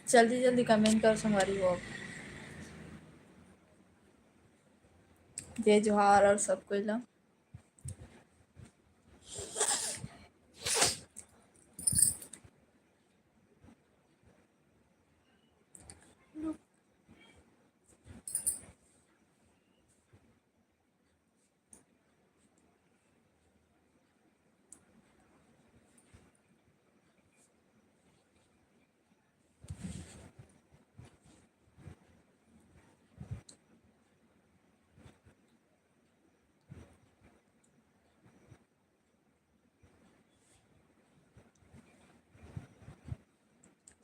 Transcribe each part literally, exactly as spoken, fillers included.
जल्दी जल्दी comment करो संगवारी हो। जय जोहार और सब कोई ला।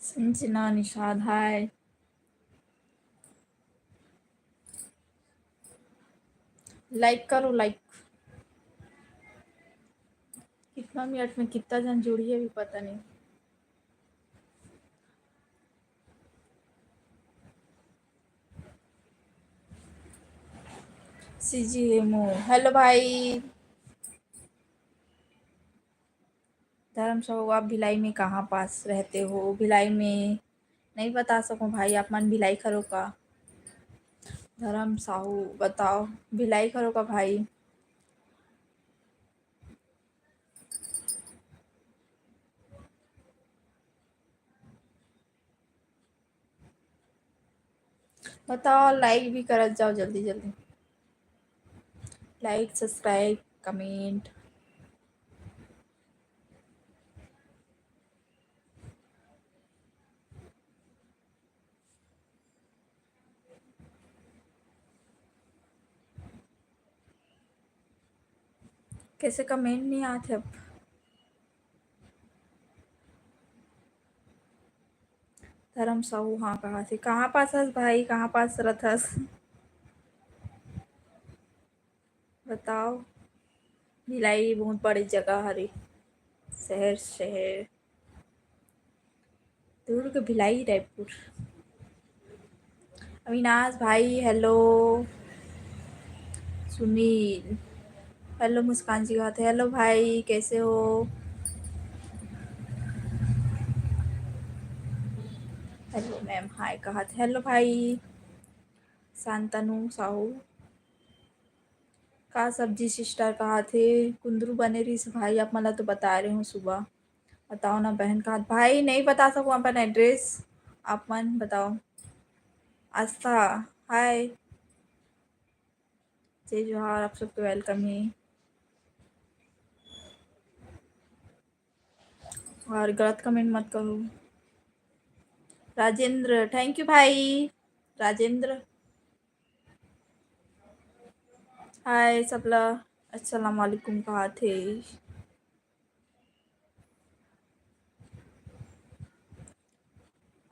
संजना निषाद, हाय। Like करो, like। कितना मिनट में कितना जन जुड़ी है, अभी पता नहीं। सीजी हेमू, hello भाई। धर्म साहू, आप भिलाई में कहाँ पास रहते हो? भिलाई में नहीं बता सको भाई, आप मन भिलाई खरो का? धर्म साहू, बताओ, भिलाई खरो का भाई? बताओ, like भी करत जाओ जल्दी जल्दी, like, subscribe, comment। कैसे comment नहीं आते अब? धर्म साहू, हाँ, कहाँ से, कहाँ पास हस भाई, कहाँ पास रथस? बताओ। भिलाई बहुत बड़ी जगह हरे, शहर, शहर। दुर्ग, भिलाई, रायपुर। अविनाश भाई, hello। सुनील, hello। मुस्कान जी कहा थे, hello भाई, कैसे हो? Hello ma'am, hi कहा थे, hello भाई। शांतनु साहू, का सब्जी sister कहा थे? कुंदरू बने रहिस भाई, आप मन ला तो बता रहे हो सुबह। बताओ ना बहन, कहा भाई, नहीं बता सकूँ अपन address, आप मन बताओ। आस्था, hi। जय जोहार, आप सबके welcome है। और गलत comment मत करो। राजेंद्र, thank you भाई। राजेंद्र, hi सबला, अस्सलाम वालेकुम कहा थे।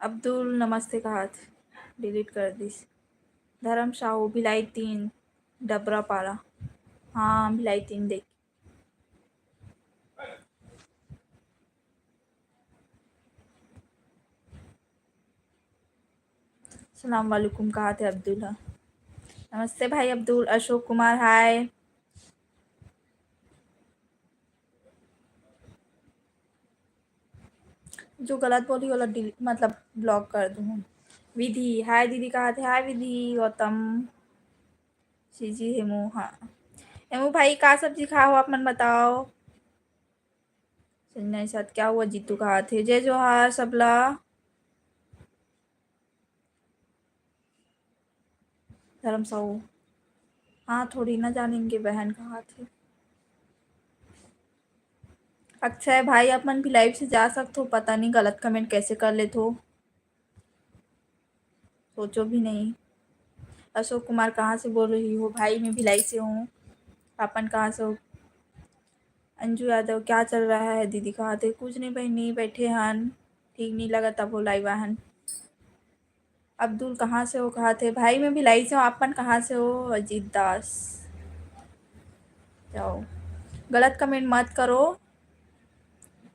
अब्दुल, नमस्ते कहा थे, delete कर दिस। धर्म साहू, भिलाई तीन, डबरा पारा। हाँ, भिलाई तीन देख। सलाम वालेकुम कहा थे अब्दुल। नमस्ते भाई अब्दुल। अशोक कुमार, hi। जो गलत बोली, ओला डिल-, मतलब, block कर दूँ। विधि, hi दीदी, कहा थे? Hi विधि, गौतम, सीजी, हेमू, हाँ। हेमू भाई, का सब्जी खाहो, आप मन बताओ। संजना के साथ क्या हुआ, जीतू कहा थे? जय जोहार, सबला। धर्म साहू, हाँ, थोड़ी ना जानेंगे बहन, कहा थे। अक्षय भाई, आप मन भी live से जा सकते हो, पता नहीं गलत comment कैसे कर लेते हो, सोचो भी नहीं। अशोक कुमार, कहाँ से बोल रही हो भाई? मैं भिलाई से हूँ। अपन कहाँ से हो? अंजू यादव, क्या चल रहा है दीदी, कहा थे? कुछ नहीं बहनी, बैठे हन, ठीक नहीं लगा तब हो live आहन। अब्दुल, कहाँ से हो, कहा थे? भाई, मैं भिलाई से हूँ, आप मन कहाँ से हो? अजीत दास, जाओ, गलत comment मत करो।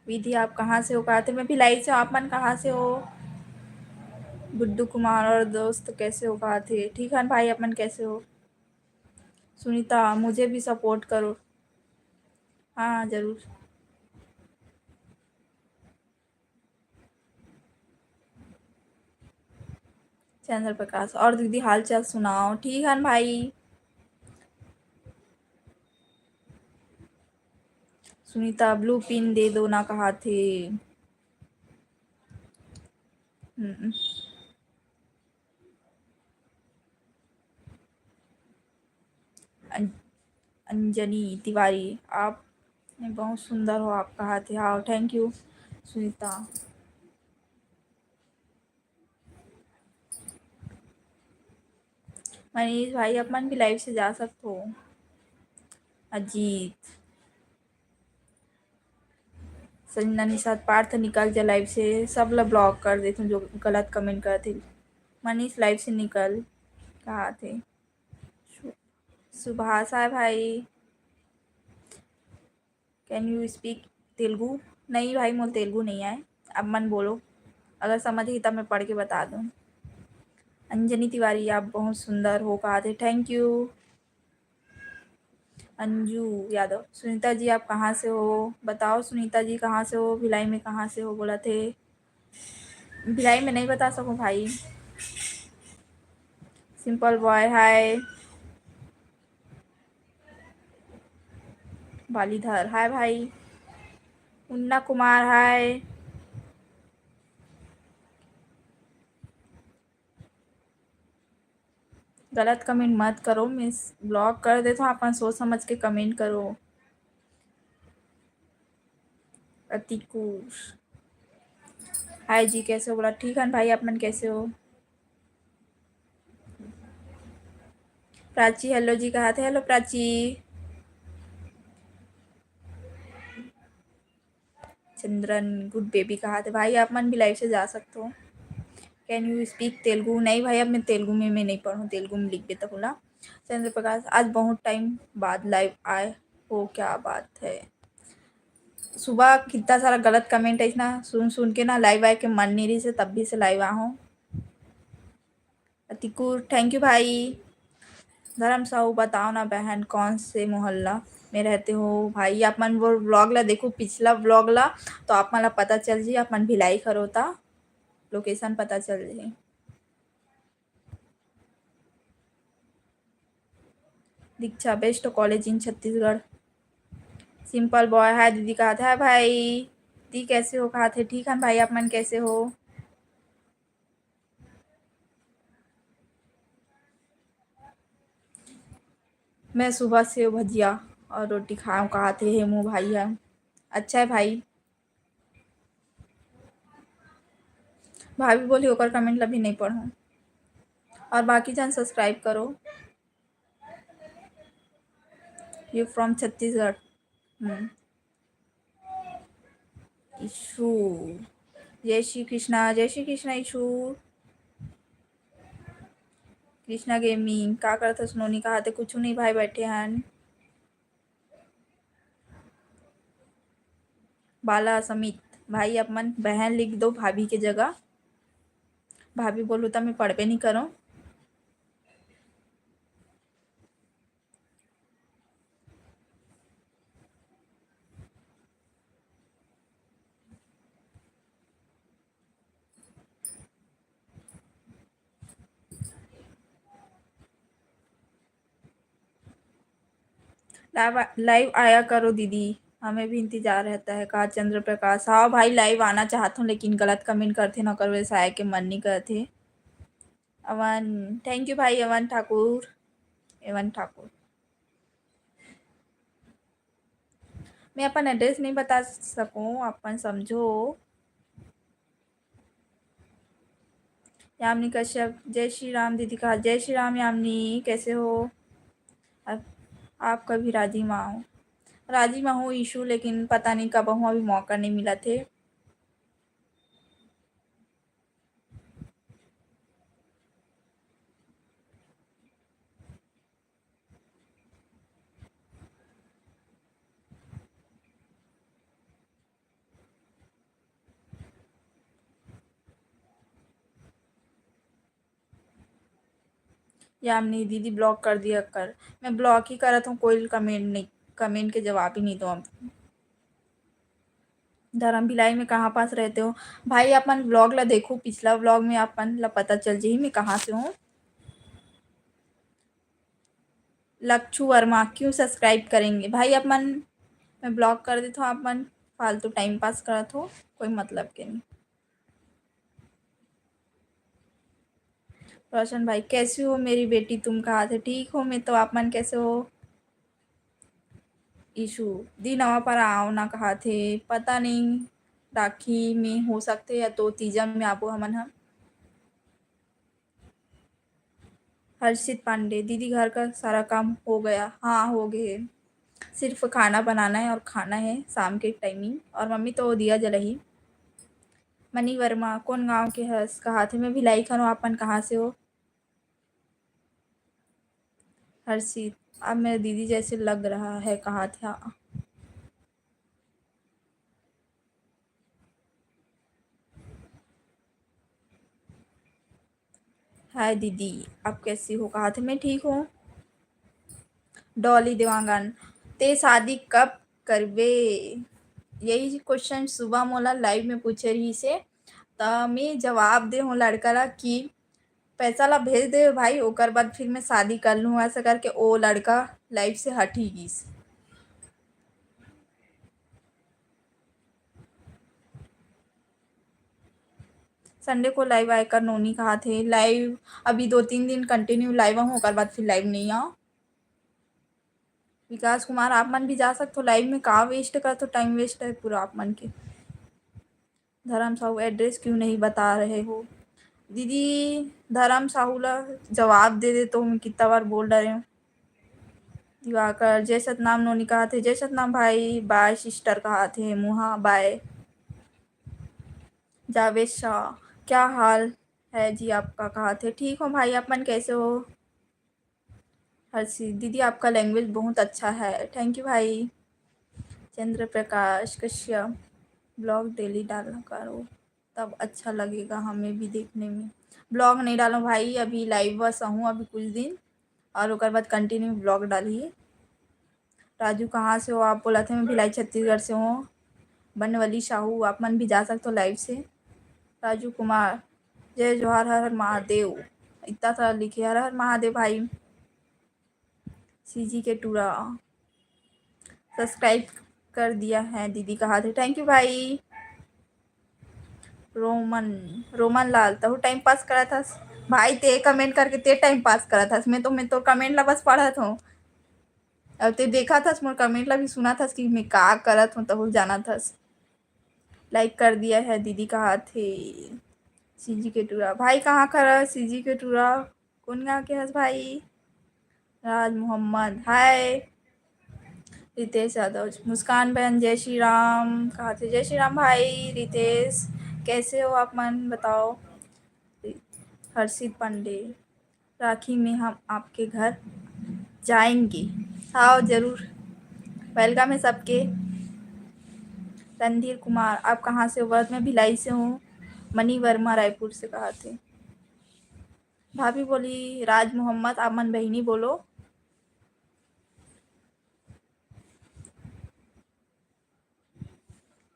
विधि, आप कहाँ से हो, कहा थे? मैं भिलाई से हूँ, आप मन कहाँ से हो? गुड्डू कुमार और दोस्त, कैसे हो, कहा थे? ठीक है भाई, आप मन कैसे हो? सुनीता, मुझे भी support करो। हाँ, जरूर। चंद्र प्रकाश, और दीदी हाल चाल सुनाओ? ठीक हन भाई। सुनीता, blue pin दे दो ना कहाथे। हम्म। अं-, अंजनी तिवारी, आप बहुत सुंदर हो, आप कहाथे। हाँ, thank you सुनीता। मनीष भाई, आप मन भी live से जा सकते हो। अजीत, संजना निषाद, पार्थ निकल जा live से, सब ला block कर देथों जो गलत comment करथे। मनीष live से निकल, कहाथे। सु-, सुभाष, हाय भाई। Can you speak Telugu? नहीं भाई, मोर तेलुगु नहीं आए। आप मन बोलो, अगर समझ ही तब मैं पढ़ के बता दूँ। अंजनी तिवारी, आप बहुत सुंदर हो, कहाथे। Thank you। अंजू यादव, सुनीता जी आप कहाँ से हो? बताओ सुनीता जी कहाँ से हो, भिलाई में कहाँ से हो बोलथे। भिलाई में नहीं बता सकूँ भाई। Simple boy, हाय। बालीधर, हाय भाई। मुन्ना कुमार, हाय। गलत comment मत करो, मैं block कर देथों, आप मन सोच समझ के comment करो। अतिकुर, हाय जी, कैसे हो? बोला, ठीक हन भाई, आप मन कैसे हो? प्राची, hello जी कहाथे। Hello Prachi. Chandran, good baby कहाथे। भाई, आप मन भी live से जा सकते हो। Can you speak Telugu? नहीं भाई, अब मैं तेलुगु में, मैं नहीं पढ़ूँ, तेलुगु में लिख देता बोला। चंद्र प्रकाश, आज बहुत time बाद live आए हो, क्या बात है। सुबह कितना सारा गलत comment है ना, सुन सुन के ना live आए के मन नहीं रही से, तब भी से live आ हूँ। अतिकुर, thank you भाई। धर्म साहू, बताओ ना बहन, कौन से मोहल्ला में रहते हो? भाई, आप मन वो vlog ला देखो, पिछला vlog ला, तो आप मन ला पता चल जी, आप मन भिलाई खरोता, location पता चल जी। दीक्षा, best college in Chhattisgarh. Simple boy, हाय दीदी कहाथे। हाय भाई, दी कैसे हो कहाथे। ठीक हन भाई, आप मन कैसे हो? मैं सुबह सेव भजिया और रोटी खाऊं कहाथे हेमू भाई ह। अच्छा है भाई। भाभी बोली ओकर comment ला भी नहीं पढ़ूं। और बाकी जन subscribe करो। You from Chhattisgarh. हम्म। ईशु, जय श्री कृष्णा, जय श्री कृष्णा ईशु। कृष्णा gaming, का करत हस नोनी कहाथे? कुछु नहीं भाई, बैठे हन। बाला समित, भाई आप मन बहन लिख दो भाभी के जगह। भाभी बोलू त मैं पढ़बे नहीं करूँ। Live, live आया करो दीदी, हमें भी इंतजार रहता है। कहा चंद्र प्रकाश, हाँ भाई, live आना चाहत हूँ, लेकिन गलत comment करथे ना, ओकर वजह से आए के मन नहीं करथे। अवन, thank you भाई, अवन ठाकुर, एवन ठाकुर। मैं अपन address नहीं बता सकूँ, अपन समझो। यामिनी कश्यप, जय श्री राम दीदी कहा। जय श्री राम यामिनी, कैसे हो? आप, आप कभी राजी मा हो? राजी मा हो ईशु, लेकिन पता नहीं कब हूँ, अभी मौका नहीं मिला थे। यामिनी दीदी block कर दिया कर। मैं block ही करत हूँ, कोई comment नहीं, comment के जवाब ही नहीं दो। धर्म भिलाई में कहाँ पास रहते हो? भाई, अपन vlog ला देखो, पिछला vlog में अपन ला पता चल जाही मैं कहाँ से हूँ। लक्षु वर्मा, क्यों subscribe करेंगे? भाई, अपन, मैं block कर देता हूँ, अपन फालतू time pass करत हो, कोई मतलब के नहीं। रोशन भाई, कैसी हो मेरी बेटी, तुम कहाँ थे? ठीक हो मैं तो, आप मन कैसे हो? ईशु, दी नवा पर आओ ना कहा थे, पता नहीं राखी में हो सकते या तो तीजा में आबो हमन ह। हर्षित पांडे, दीदी घर का सारा काम हो गया? हाँ, हो गए, सिर्फ खाना बनाना है और खाना है शाम के timing, और मम्मी तो दिया जलाही। मनी वर्मा, कौन गांव के हस? कहा थे मैं भिलाई खनो, आप मन कहाँ से हो? हर्षित, आप मेरे दीदी जैसे लग रहा है, कहा था। हाय दीदी, आप कैसी हो? कहा थे मैं ठीक हूँ। डॉली देवांगन, ते शादी कब करबे? यही question सुबह मोला live में पूछे रहिसे, त मैं जवाब दे हूँ लड़का ला कि पैसा ला भेज दे भाई, ओकर बाद फिर मैं शादी कर लूँ, ऐसा करके ओ लड़का live से हट ही गिस। Sunday को live आए कर नोनी कहा थे, live अभी दो तीन दिन continue live हूँ, ओकर बाद फिर live नहीं आओ। विकास कुमार, आप मन भी जा सकते हो live में, का waste करते हो, time waste है पूरा आप मन के। धर्म साहू, address क्यों नहीं बता रहे हो? दीदी, धर्म साहू ला जवाब दे दे तो मैं कितना बार बोल रहे हूँ। दिवाकर, जय सतनाम नोनी कहा थे, जय सतनाम भाई, bye sister कहा थे, मुहा bye। जावेद शाह, क्या हाल है जी आपका, कहा थे, ठीक हो भाई, आप मन कैसे हो? हर्षित, दीदी आपका language बहुत अच्छा है, thank you भाई। चंद्र प्रकाश कश्यप, vlog daily डाला करो, तब अच्छा लगेगा हमें भी देखने में। Vlog नहीं डालो भाई, अभी live बस हूँ अभी कुछ दिन, और ओकर बाद continue vlog डाली। राजू, कहाँ से हो आप? बोला थे, मैं भिलाई छत्तीसगढ़ से हूँ। बनवली साहू, आप मन भी जा सकते हो live से। राजू कुमार, जय जोहार, हर हर महादेव। इतना सारा लिखे, हर हर महादेव भाई। सीजी के टूरा subscribe कर दिया है दीदी, कहा थे, thank you भाई। रोमन, रोमन लाल, तहु time pass करत हस भाई, ते comment करके ते time pass करत हस, मैं तो, मैं तो comment ला बस पढ़त हूँ। अब ते देखा थस, मोर comment ला भी सुना थस कि मैं का करत हूँ, तहु जाना थस। Like कर दिया है दीदी, कहा थे। सीजी के टूरा भाई, कहाँ खड़ा सीजी के टूरा? कौन गाँव के हस भाई? राज मोहम्मद, हाय। रितेश यादव, मुस्कान बहन, जय श्री राम, कहा थे, जय श्री राम भाई। रितेश, कैसे हो आप मन, बताओ। हर्षित पांडे, राखी में हम आपके घर जाएंगे। आओ जरूर, welcome है सबके। रणधीर कुमार, आप कहाँ से हो? व्रत में भिलाई से हूँ। मनी वर्मा रायपुर से, कहा थे। भाभी बोली, राज मोहम्मद, आप मन बहिनी बोलो।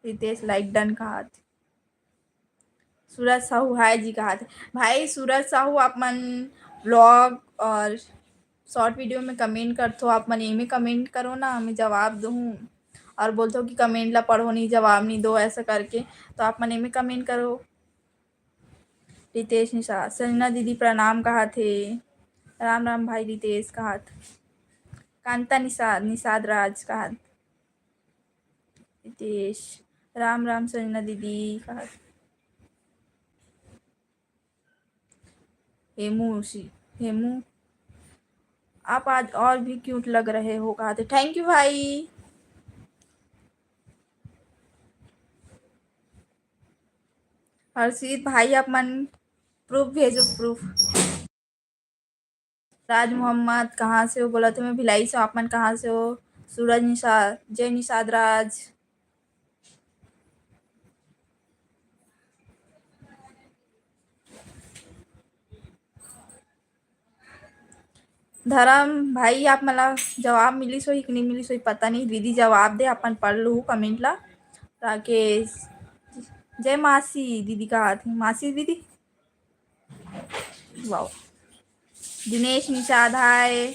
रितेश, like done कहा थे। सूरज साहू, हाय जी कहा थे। भाई सूरज साहू, आप मन vlog और short video में comment करथो, आप मन एमे comment करो ना, मैं जवाब दूँ। और बोलथो कि comment ला पढ़ो नहीं, जवाब नहीं दो, ऐसा करके, तो आप मन एमे comment करो। रितेश निषाद, संजना दीदी प्रणाम कहा थे। राम राम भाई रितेश कहा थे। कांता निषाद, निषाद राज कहा थे। रितेश, राम राम संजना दीदी कहा थे। हेमू सी, हेमू, आप आज और भी cute लग रहे हो कहा थे। Thank you भाई। हर्षित भाई, आप मन proof भेजो, proof। राज मोहम्मद, कहाँ से हो? बोला तो मैं भिलाई से हूँ, आप मन कहाँ से हो? सूरज निषाद, जय निषाद राज। धर्म भाई, आप मला जवाब मिलिस होही कि नहीं मिलिस होही, पता नहीं। दीदी जवाब दे, अपन पढ़ लूँ comment ला। राकेश, जय मासी दीदी कहाथे, मासी दीदी। वाओ। दिनेश निषाद, हाय।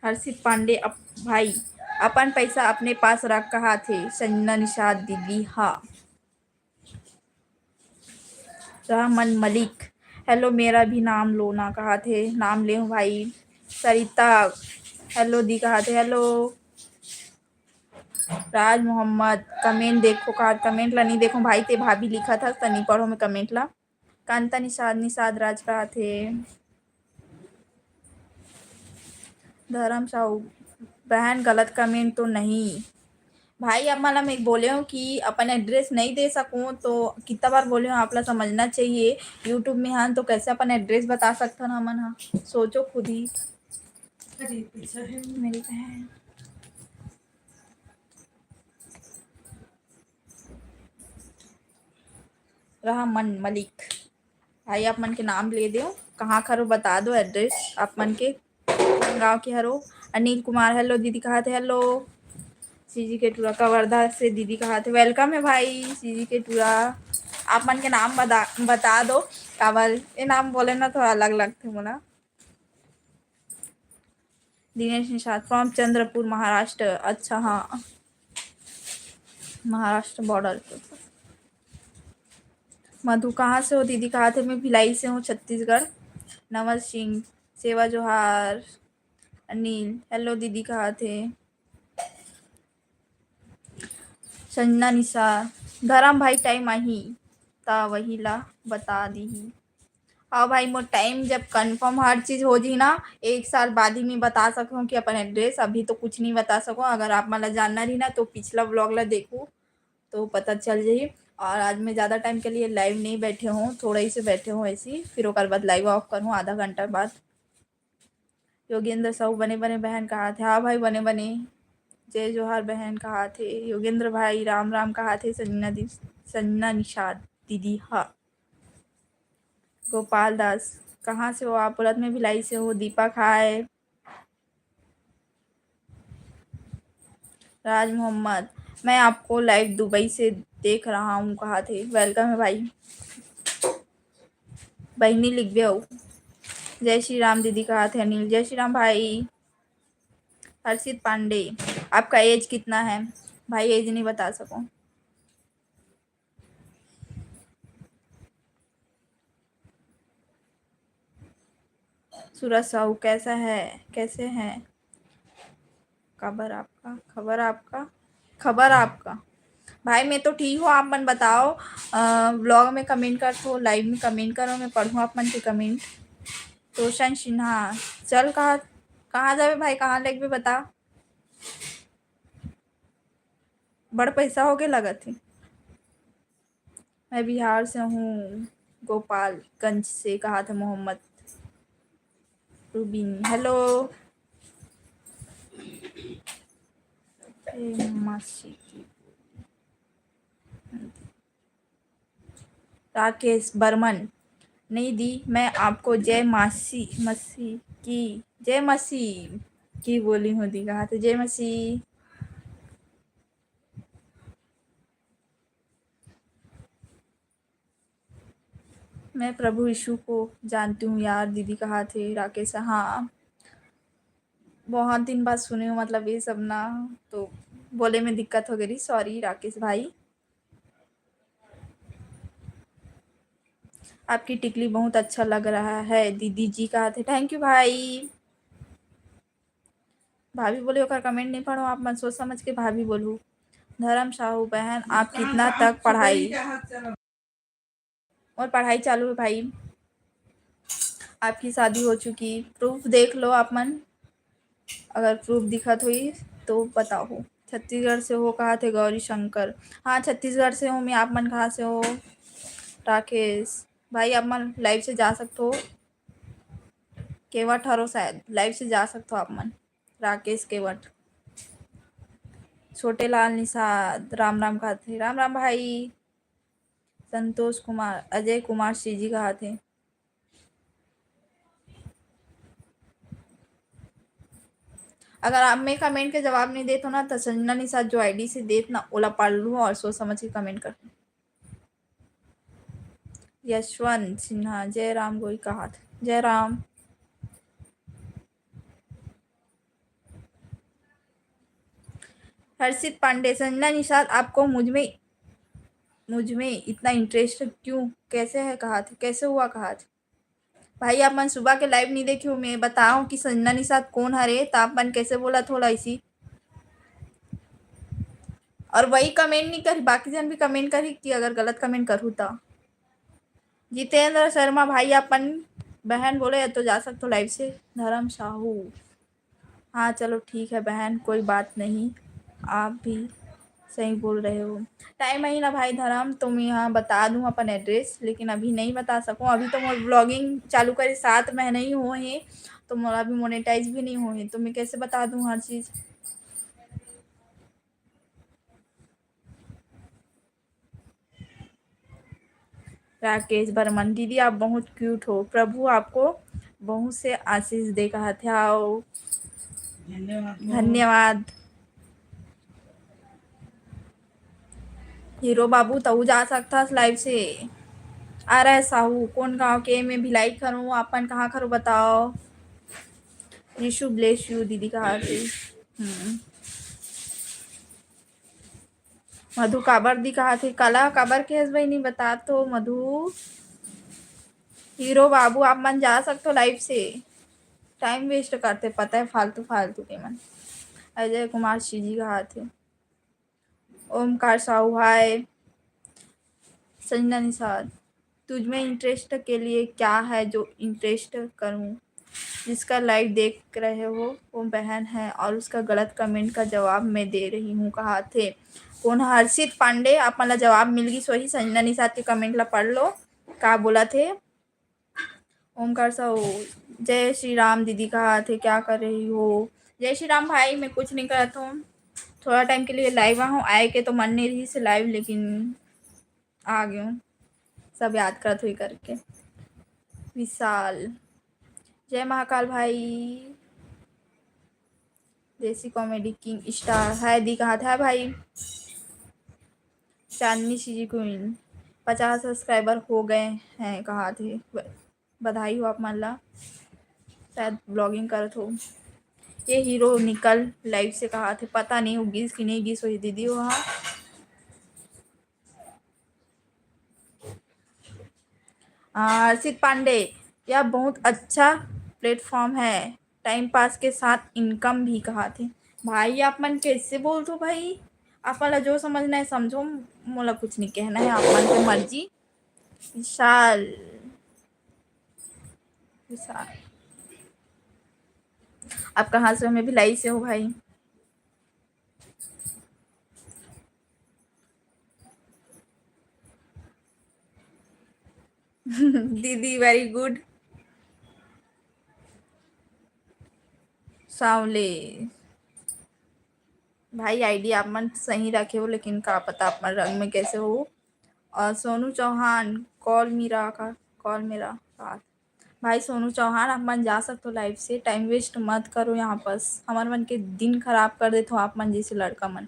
हर्षित पांडे, अप-, भाई, अपन पैसा अपने पास रख कहाथे, संजना निषाद दीदी, हाँ। रहमन मलिक, हेलो, मेरा भी नाम लो ना कहाथे, नाम ले हूँ भाई। सरिता, हेलो दी कहाथे, हेलो। राज मोहम्मद, कमेंट देखो का, कमेंट ला नहीं देखो भाई, ते भाभी लिखा था, त नहीं पढ़ो मैं कमेंट ला। कांता निषाद, निषाद राज कहाथे। धर्म साहू, बहन गलत कमेंट तो नहीं? भाई, आप मन ला मैं बोले हूँ कि अपन एड्रेस नहीं दे सकूँ, तो कितना बार बोले हूँ, आप ला समझना चाहिए। YouTube में हन, तो कैसे अपन एड्रेस बता सकथन हमन हा? सोचो खुद ही। अरे, पीछे है। मेरी बहन। रहमन मलिक, भाई, आप मन के नाम ले दो, कहाँ के हरो बता दो एड्रेस आप मन के, कौन गाँव के हरो। अनिल कुमार, हेलो दीदी कहाथे, हेलो। सीजी के टूरा कवर्धा से दीदी कहाथे, वेलकम है भाई। सीजी के टूरा, आप मन के नाम बता, बता दो, काबर ये नाम बोले ना थोड़ा अलग लगथे मोला। दिनेश निषाद, फ्रॉम चंद्रपुर, महाराष्ट्र। अच्छा, हाँ, महाराष्ट्र बॉर्डर पे। मधु, कहाँ से हो दीदी? कहाथे, मैं भिलाई से हूँ, छत्तीसगढ़। नमन सिंह, सेवा जोहार। अनिल, हेलो दीदी कहाथे। संजना निशा, धरम भाई, टाइम आही त वही ला बता दीही। हाँ भाई, मोर टाइम जब कंफर्म हर चीज हो जी ना, एक साल बाद ही मैं बता सकूँ कि अपन एड्रेस, अभी तो कुछ नहीं बता सकूँ। अगर आप मन ला जानना रही ना, तो पिछला व्लॉग ला देखो, तो पता चल जाही। और आज मैं ज़्यादा टाइम के लिए लाइव नहीं बैठे हूँ, थोड़ा ही से बैठे हूँ ऐसे ही, फिर ओकर बाद लाइव ऑफ करूँ आधा घंटा बाद। योगेंद्र साहू, बने बने बहन कहाथे। हाँ भाई, बने बने। जय जोहार बहन कहाथे। योगेंद्र भाई, राम राम कहाथे। संजना दी, संजना निषाद दीदी, हाँ। गोपाल दास, कहाँ से हो आप? बोलत, मैं भिलाई से हूँ। दीपक, हाय। राज मोहम्मद, मैं आपको लाइव दुबई से देख रहा हूँ कहाथे। वेलकम है भाई। बहिनी लिखबे अउ। जय श्री राम दीदी कहाथे अनिल। जय श्री राम भाई। हर्षित पांडे, आपका एज कितना है? भाई, एज नहीं बता सकूँ। सूरज साहू, कैसा है, कैसे हैं? खबर आपका, खबर आपका, खबर आपका। भाई, मैं तो ठीक हूँ, आप मन बताओ। अ, व्लॉग में कमेंट करथो, लाइव में कमेंट करो, मैं पढ़ूँ आप मन के कमेंट। रोशन सिन्हा, चल, कहाँ, कहाँ जावे भाई, कहाँ लेगबे बता। बड़ पैसा होगे लगत हे। मैं बिहार से हूँ, गोपालगंज से कहाथे मोहम्मद रुबिन। हेलो। ए, मासी की। राकेश बर्मन, नहीं दी, मैं आपको जय मासी, मसी की, जय मसीह की बोली हूँ दी, कहाथे जय मसीह। मैं प्रभु यीशु को जानती हूँ यार दीदी, कहाथे राकेश। हाँ, बहुत दिन बाद सुने हूँ, मतलब ये सब ना, तो बोले में दिक्कत हो गई, सॉरी राकेश भाई। आपकी टिकली बहुत अच्छा लग रहा है दीदी जी, कहाथे। थैंक यू भाई। भाभी बोले, ओकर कमेंट नहीं पढ़ो, आप मन सोच समझ के भाभी बोलू। धर्म साहू बहन, आप कितना तक पढ़ाई? और पढ़ाई चालू है भाई। आपकी शादी हो चुकी, प्रूफ देख लो आप मन, अगर प्रूफ दिखत होई तो बताओ। छत्तीसगढ़ से हो कहाथे गौरी शंकर। हाँ, छत्तीसगढ़ से हूँ मैं। आप मन कहाँ से हो? राकेश भाई, आप मन लाइव से जा सकते हो। केवट हरो शायद, लाइव से जा सकते हो आप मन। राकेश केवट, छोटे लाल निषाद, राम राम कहाथे। राम राम भाई। संतोष कुमार, अजय कुमार सीजी कहाथे। अगर आप मैं कमेंट के जवाब नहीं देत हो ना, तो संजना निषाद जो आईडी से देत ना, ओला पढ़ लूँ और सोच समझ के कमेंट कर। यशवंत सिन्हा, जय राम गोई कहात, जय राम। हर्षित पांडे, संजना निषाद, आपको मुझ में, मुझ में इतना इंटरेस्ट क्यों, कैसे है कहात, कैसे हुआ कहात? भाई, आप मन सुबह के लाइव नहीं देखे हो, मैं बताऊं कि संजना निषाद कौन हरे, तो आप मन कैसे बोला थोड़ा इसी। और वही कमेंट नहीं करी, बाकी जन भी कमेंट करी कि अगर गलत कमेंट करूँ तो। जितेंद्र शर्मा, भाई, आप मन बहन बोले तो जा सकते हो लाइव से। धर्म साहू, हाँ, चलो ठीक है बहन, कोई बात नहीं, आप भी सही बोल रहे हो। टाइम आई ना भाई धर्म, तो मैं यहाँ बता दूँ अपन एड्रेस, लेकिन अभी नहीं बता सकूँ। अभी तो मोर ब्लॉगिंग चालू करे सात महीने ही हुए हैं, तो मोला अभी मोनेटाइज भी नहीं हुए हैं, तो मैं कैसे बता दूँ हर चीज़। राकेश बर्मन, दीदी आप बहुत क्यूट हो, प्रभु आपको बहुत से आशीष दे कहाथे। धन्यवाद। हीरो बाबू, तहू जा सकथस लाइव से। आर एस साहू, कौन गांव के? मैं भिलाई खरू, आपन कहाँ खरू बताओ। यीशु bless you दीदी कहाथे। हम्म। मधु काबर दी कहाथे, काला काबर के हस बहिनी, बता तो मधु। हीरो बाबू, आप मन जा सकते हो लाइव से, टाइम वेस्ट करते, पता है, फालतू फालतू के मन। अजय कुमार सीजी कहाथे। ओमकार साहू, हाय। संजना निषाद, तुझ में इंटरेस्ट के लिए क्या है जो इंटरेस्ट करूं? जिसका लाइव देख रहे हो वो बहन है और उसका गलत कमेंट का जवाब मैं दे रही हूँ कहाथे। कौन? हर्षित पांडे, आप मन ला जवाब मिल गई सोही। संजना निषाद के कमेंट ला पढ़ लो, का बोला थे। ओमकार साहू, जय श्री राम दीदी कहाथे, क्या कर रही हो? जय श्री राम भाई, मैं कुछ नहीं करत हूँ, थोड़ा टाइम के लिए लाइव आहूँ, आए के तो मन नहीं रही से लाइव, लेकिन आ गयो, सब याद करत हुई करके। विशाल, जय महाकाल भाई। देसी कॉमेडी किंग स्टार है दी कहाथे भाई। चांदनी सीजी क्वीन, पचास सब्सक्राइबर हो गए हैं कहाथे। बधाई हो आप मन ला, शायद ब्लॉगिंग करत हो। ये हीरो निकल लाइव से कहाथे, पता नहीं वो गिस कि नहीं गिस होही दीदी वहाँ। हर्षित पांडे, यह बहुत अच्छा प्लेटफॉर्म है, टाइम पास के साथ इनकम भी कहाथे। भाई, आप मन कैसे बोलथो भाई? आप मन ला जो समझना है समझो, मोला कुछ नहीं कहना है, आप मन के मर्जी। विशाल, विशाल, आप कहाँ से हो? मैं भिलाई से हूँ भाई। दीदी, very good। सांवले भाई, आईडी आप मन सही रखे हो, लेकिन का पता आप मन रंग में कैसे हो। और सोनू चौहान, कॉल मेरा का, कॉल मेरा साथ। भाई सोनू चौहान, आप मन जा सकते हो लाइव से, टाइम वेस्ट मत करो यहाँ पास, हमर मन के दिन खराब कर देते हो आप मन जैसे लड़का मन।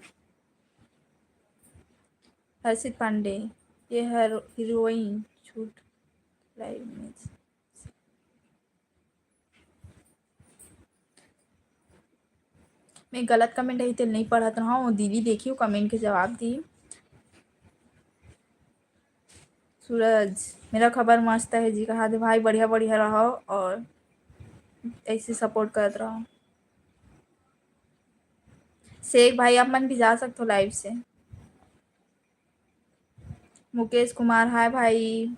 हर्षित पांडे, ये हर हीरोइन छूट लाइव में। मैं गलत कमेंट रही तेल नहीं पढ़त रहा हूँ, दीदी देखियो कमेंट के जवाब दी। सूरज, मेरा खबर मस्त है जी कहाथे भाई, बढ़िया बढ़िया रहो और ऐसे सपोर्ट करत रहो। शेख भाई, आप मन भी जा सकते हो लाइव से। मुकेश कुमार, हाय भाई।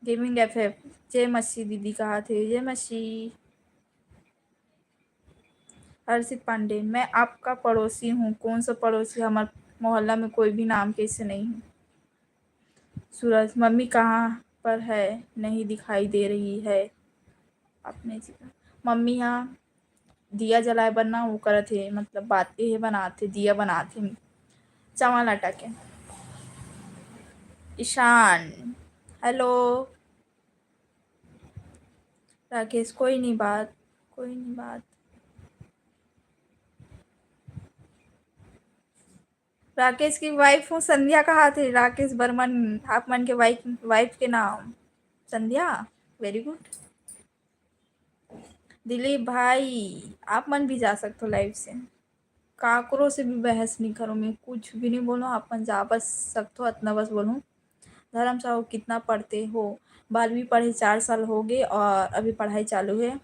गेमिंग एफएफ, जय मसीह दीदी कहाथे, जय मसीह। हर्षित पांडे, मैं आपका पड़ोसी हूँ। कौन सा पड़ोसी? हमारे मोहल्ला में कोई भी नाम कैसे नहीं है। सूरज, मम्मी कहाँ पर है, नहीं दिखाई दे रही है। अपने जी, मम्मी यहाँ दिया जलाए बर ना वो करत हे, मतलब बात ये बनात हे, दिया बनात हे चावल आटा के। ईशान, हेलो। राकेश, कोई नहीं बात, कोई नहीं बात। राकेश की वाइफ हूँ संध्या कहाथे। राकेश बर्मन, आप मन के वाइफ, वाइफ के नाम संध्या। वेरी गुड। दिलीप भाई, आप मन भी जा सकते हो लाइव से। काकरो से भी बहस नहीं करो, मैं कुछ भी नहीं बोलूँ, आप मन जा बस सकते हो, इतना बस बोलूँ। धर्म साहू, कितना पढ़ते हो? बारहवीं पढ़े चार साल हो गए और अभी पढ़ाई चालू है।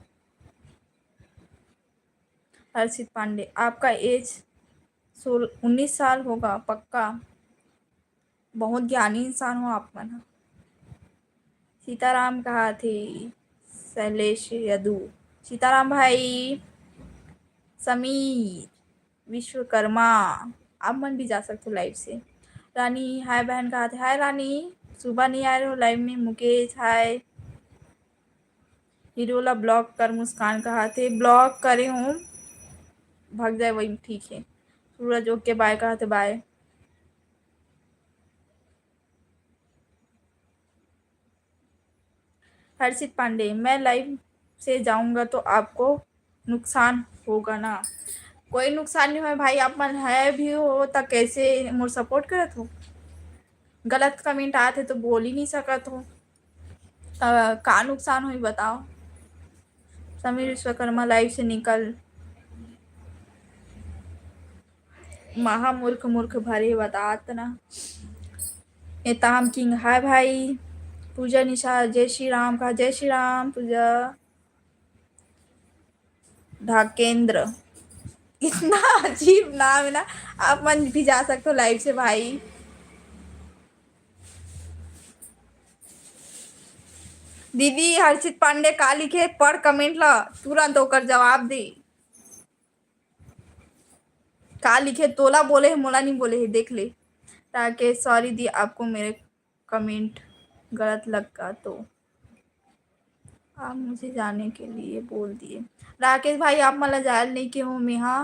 हर्षित पांडे, आपका एज सोल-, उन्नीस साल होगा पक्का। बहुत ज्ञानी इंसान हो आप मन ह। सीताराम कहाथे, शैलेश यदु, सीताराम भाई, समीर विश्वकर्मा, आप मन भी जा सकते हो लाइव से। रानी, हाय बहन कहाथे, हाय रानी, सुबह नहीं आए रहो लाइव में। मुकेश, हाय। हीरो ला ब्लॉक कर, मुस्कान कहाथे, ब्लॉक करे हूँ, भाग जाए वही ठीक है। सूरज, ओके बाय कहाथे, बाय। हर्षित पांडे, मैं लाइव से जाऊंगा तो आपको नुकसान होगा ना? कोई नुकसान नहीं होय भाई, आप मन है भी हो त कैसे मोर सपोर्ट करत हो? गलत कमेंट आत है तो बोल ही नहीं सकत हो, त का नुकसान होई बताओ? समीर विश्वकर्मा, लाइव से निकल, महामूर्ख मूर्ख भरे बतात ना। एताम किंग, हाय भाई। पूजा निशा, जय श्री राम कहा, जय श्री राम पूजा। ढाकेंद्र, इतना अजीब नाम है ना। आप मन भी जा सकते हो लाइव से भाई। दीदी, हर्षित पांडे का लिखे, पढ़ कमेंट ला, तुरंत ओकर जवाब दे। का लिखे, तोला बोले है, मोला नहीं बोले है, देख ले। राकेश, सॉरी दी, आपको मेरे कमेंट गलत लगा तो आप मुझे जाने के लिए बोल दिए। राकेश भाई, आप मन ला जायल नहीं के हो, मेहा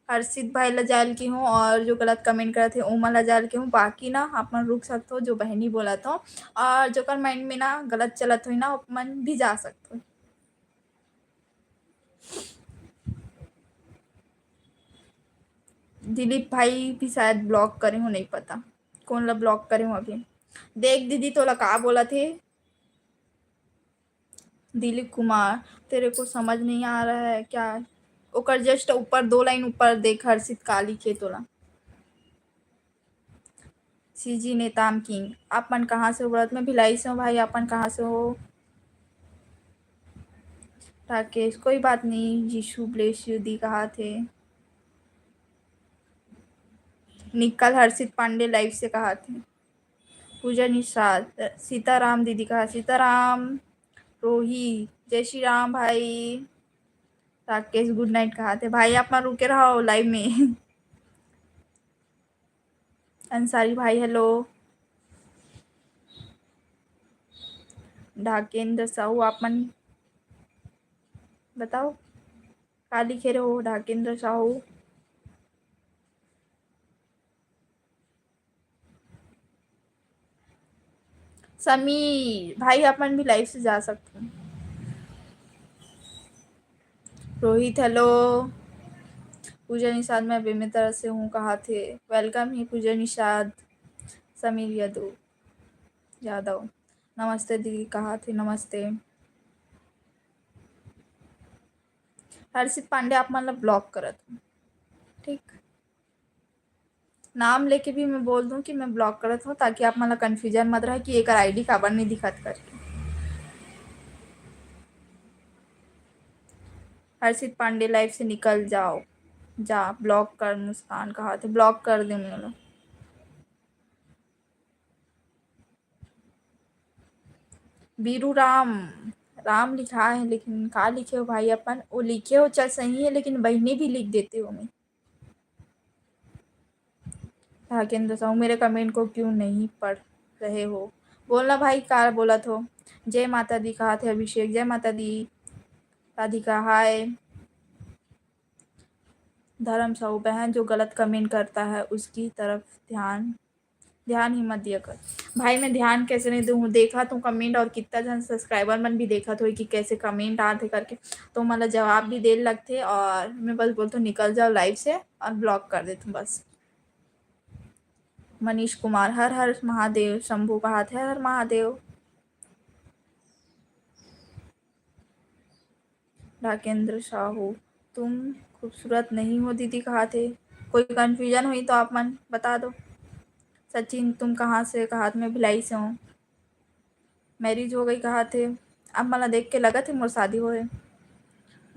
हर्षित भाई ला जायल के हूँ और जो गलत कमेंट करत हे ओमन ला जायल के हूँ। बाकी ना आप मन रुक सकत हो, जो बहनी बोलत हो और जोकर माइंड में ना गलत चलत होई ना, आप मन भी जा सकत हो। दिलीप भाई भी शायद ब्लॉक करे हो, नहीं पता कौन ला ब्लॉक करे हो। अभी देख दीदी, तोला का बोलत हे दिलीप कुमार, तेरे को समझ नहीं आ रहा है क्या? ओकर जस्ट ऊपर दो लाइन ऊपर देख, हर्षित का लिखे तोला। सीजी नेताम किंग, आप मन कहाँ से हो? बोलत मैं भिलाई से हूँ भाई, आप मन कहाँ से हो? राकेश, कोई बात नहीं, जीशु bless you दी कहाथे। निकल हर्षित पांडे लाइव से कहाथे। पूजा निषाद, सीताराम दीदी कहा, सीताराम। रोही, जय श्री राम भाई। राकेश, गुड नाइट कहाथे भाई, आप मन रुके रहो लाइव में। अंसारी भाई, हेलो। ढाकेंद्र साहू, आप मन बताओ, का लिखे रहो ढाकेंद्र साहू? समीर भाई, आप मन भी लाइव से जा सकते हो। रोहित, हेलो। पूजा निषाद, मैं बेमेतरा से हूँ कहाथे। वेलकम ही पूजा निषाद। समीर यादव, यादव, नमस्ते दीदी कहाथे, नमस्ते। हर्षित पांडे, आप मन ला ब्लॉक करत हूँ, ठीक? नाम लेके भी मैं बोल दूँ कि मैं ब्लॉक करत हूँ, ताकि आप मन ला कन्फ्यूजन मत रहे कि एकर आईडी काबर नहीं दिखत करके। हर्षित पांडे, लाइव से निकल जाओ, जा ब्लॉक कर। मुस्कान कहाथे ब्लॉक कर दे मोला। बीरू राम, राम लिखा है, लेकिन का लिखे हो भाई अपन? वो लिखे हो चल सही है, लेकिन बहनी भी लिख देते हो मैं। राकेंद्र साहू, मेरे कमेंट को क्यों नहीं पढ़ रहे हो? बोलना भाई, का बोलत हो? जय माता दी कहाथे अभिषेक, जय माता दी। राधिका, हाय। धर्म साहू, बहन जो गलत कमेंट करता है उसकी तरफ ध्यान ध्यान ही मत दिया कर। भाई, मैं ध्यान कैसे नहीं दूँ? देखत हूँ comment और कितना झन subscriber मन भी देखत होही कि कैसे comment आथे करके, तो मोला जवाब भी दे लगथे और मैं बस बोलथों, "निकल जाओ live से," और block कर देथों बस। मनीष कुमार, "हर हर महादेव," शंभू कहाथे, "हर हर महादेव।" राकेंद्र साहू, "तुम खूबसूरत नहीं हो दीदी," कहाथे। कोई confusion होही तो आप मन बता दो। सचिन, "तुम कहाँ से?" कहाथे, "मैं भिलाई से हूँ।" Marriage हो गई कहाथे, "अब मोला देख के लगत हे मोर शादी होए।"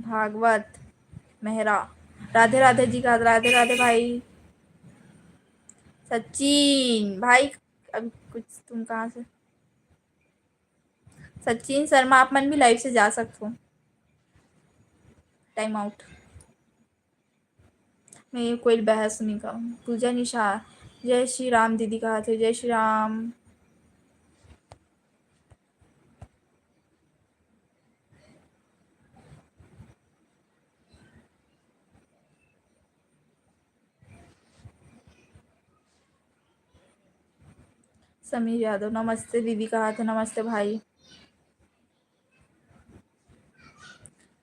भागवत मेहरा, "राधे राधे जी" कहाथे, "राधे राधे भाई।" सचिन भाई, अब कुछ तुम कहाँ से? सचिन शर्मा, आप मन भी live से जा सकथो। Time out। मैं कोई बहस नहीं करूँ। पूजा निशा, "जय श्री राम" दीदी कहाथे, "जय श्री राम।" समीर यादव, "नमस्ते दीदी" कहाथे, "नमस्ते भाई।"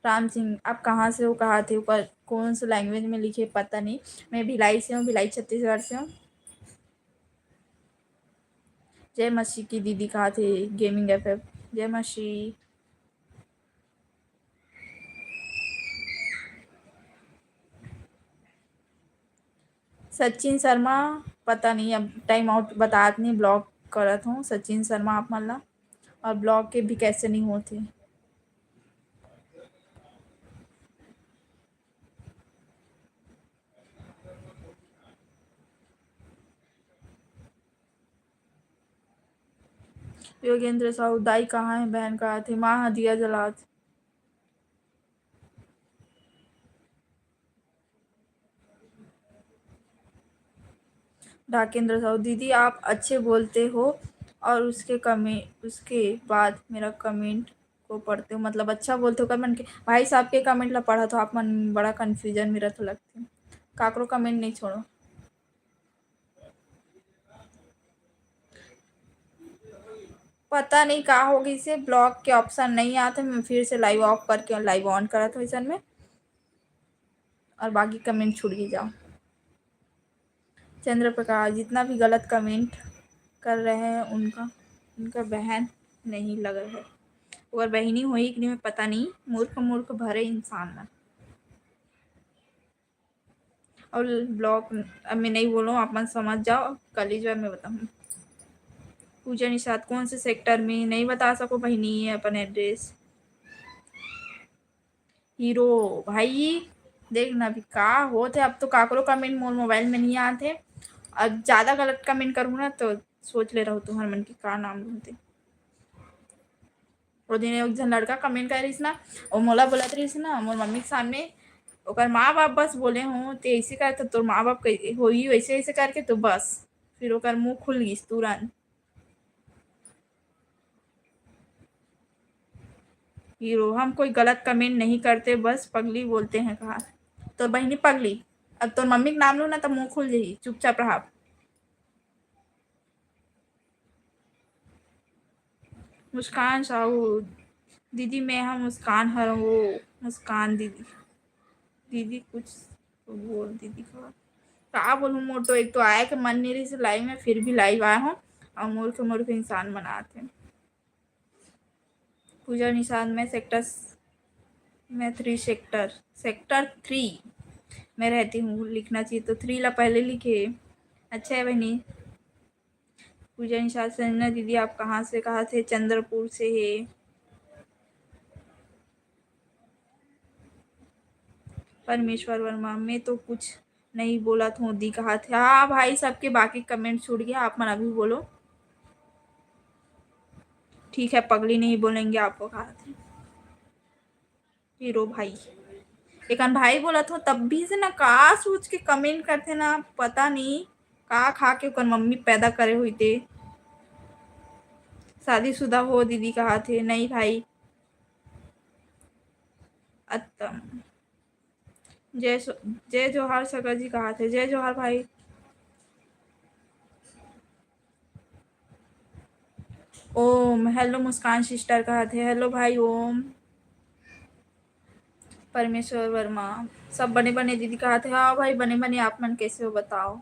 राम सिंह, "आप कहाँ से हो?" कहाथे, ओकर कौन से language में लिखे पता नहीं। "मैं भिलाई से हूँ, भिलाई छत्तीसगढ़ से हूँ।" जय मसीह की दीदी कहाथे, Gaming F F, जय मसीह। सचिन शर्मा, पता नहीं, अब time out बतात नहीं, block करत हूँ सचिन शर्मा आप मन ला, और block के भी कैसे नहीं होथे। योगेंद्र साहू, "दाई कहाँ है?" बहन कहाथे, "माँ ह दिया जलात।" राकेंद्र साहू, "दीदी आप अच्छे बोलते हो और उसके कमे-, उसके बाद मेरा comment को पढ़ते हो, मतलब अच्छा बोलते हो कर मन के।" भाई साहब के comment ला पढ़त हो आप मन, बड़ा confusion में रथो लगथे, काकरो comment नहीं छोड़ो। पता नहीं का हो गइसे, block के option नहीं आथे। मैं फिर से live off करके live on करत हूँ ऐसन में, और बाकी comment छूट ही जाओ। चंद्र प्रकाश, "जितना भी गलत comment कर रहे हैं उनका, उनका बहन नहीं लग रहा है।" अगर बहिनी होही कि नहीं, मैं पता नहीं। मूर्ख मूर्ख भरे इंसान मन। और block अब मैं नहीं बोलूँ, आप मन समझ जाओ, कल ही जो है मैं बताऊँ। पूजा निषाद, "कौन से sector में?" नहीं बता सको बहिनी अपन address। हीरो भाई, देख ना अभी का होत हे, अब तो काकरो comment मोर mobile में नहीं आत हे। अब ज्यादा गलत comment करहूँ ना तो सोच ले रहो तुहर मन के का नाम होते। वो दिन एक झन लड़का comment करे रहिस ना, वो मोला बोलत रहिस ना, मोर मम्मी के सामने, ओकर माँ बाप बस बोले हो, "ते ऐसे कर, तो तोर माँ बाप कह-, होही वैसे ऐसे करके," तो बस फिर ओकर मुंह खुल गइस तुरंत। हीरो, "हम कोई गलत comment नहीं करते, बस पगली बोलते हैं" कहा। तोर बहिनी पगली, अब तोर मम्मी के नाम लो ना तो मुंह खुल जाही, चुपचाप रहा। मुस्कान साहू, "दीदी मैं हा मुस्कान हरंव, वो मुस्कान दीदी।" दीदी कुछ तो बोल दीदी का, का बोलूँ, मोर तो एक तो आए के मन नहीं रहिस live में, फिर भी live आए हूँ और मूर्ख मूर्ख इंसान बनाते हैं। पूजा निषाद, "मैं sector, मैं three sector, sector three में रहती हूँ।" लिखना चाहिए तो three ला पहले लिखे। अच्छा है बहनी। पूजा निषाद, "संजना दीदी आप कहाँ से?" कहाथे, "चंद्रपुर से है।" परमेश्वर वर्मा, "मैं तो कुछ नहीं बोलत हूँ दी" कहाथे। हाँ भाई, सबके बाकी comment छूट गया, आप मन अभी बोलो। "ठीक है, पगली नहीं बोलेंगे आपको" कहाथे। हीरो भाई, एकन भाई बोलत हो, तब भी से ना का सोच के comment करथे ना, पता नहीं का खा के ओकर मम्मी पैदा करे हुई ते। "शादीशुदा हो दीदी" कहाथे, नहीं भाई। अत्तम। जय सो-, जय जोहार सगा जी कहाथे, जय जोहार भाई। ओम, hello मुस्कान sister कहत हे, hello भाई ओम। परमेश्वर वर्मा, सब बने बने दीदी कहत हे। हाँ भाई, बने बने, आप मन कैसे हो बताओ?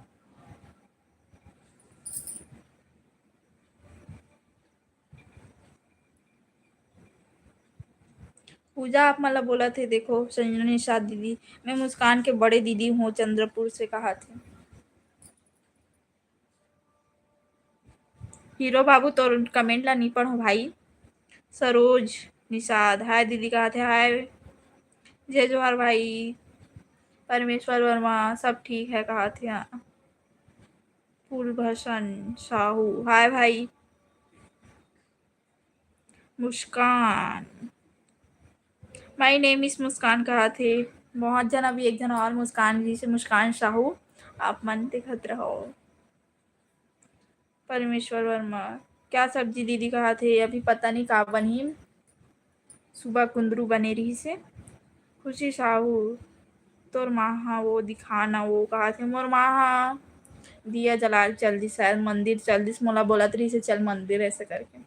पूजा आप मन ला बोलत हे, देखो संजना निषाद दीदी, मैं मुस्कान के बड़े दीदी हूँ, चंद्रपुर से कहत हे। हीरो बाबू, तोर comment ला नहीं पढ़ो भाई। सरोज निषाद, हाय दीदी कहत हे, हाय। जय जोहार भाई। परमेश्वर वर्मा, सब ठीक है कहत हे। फूलभसन साहू, हाय भाई। मुस्कान, my name is मुस्कान कहत हे। बहुत जन, अभी एक जन और मुस्कान जी से, मुस्कान साहू, आप मन देखत रहो। परमेश्वर वर्मा, क्या सब्जी दीदी कहत हे, अभी पता नहीं का बनही, सुबह कुंदरू बने रहिस हे। खुशी साहू, तोर माँ हा वो दिखा ना, वो कहत हे, मोर माँ हा दिया जला के चल दिस, शायद मंदिर चल दिस, मोला बोलत रहिस हे, चल मंदिर, ऐसे करके।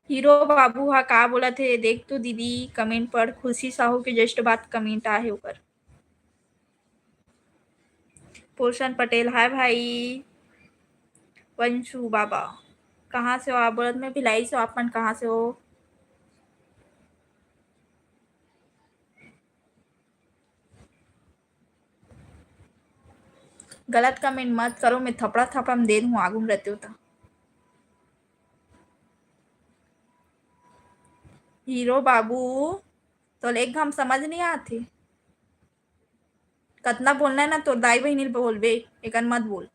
हीरो बाबू हा का बोलत हे, देख तो दीदी, comment पढ़। खुशी साहू के just बात comment आहे ओकर। पोषण पटेल, हाय भाई। वंशु बाबा, कहाँ से हो आप? बोलत मैं भिलाई से हो, आप मन कहाँ से हो? गलत comment मत करो, मैं थपड़ा थपड़ा में दे दूँ, आगू में रहते हो तो। हीरो बाबू, तो एक घम समझ नहीं आते। कतना बोलना है ना, तोर दाई बहिनी ल बोलबे, एकन मत बोल।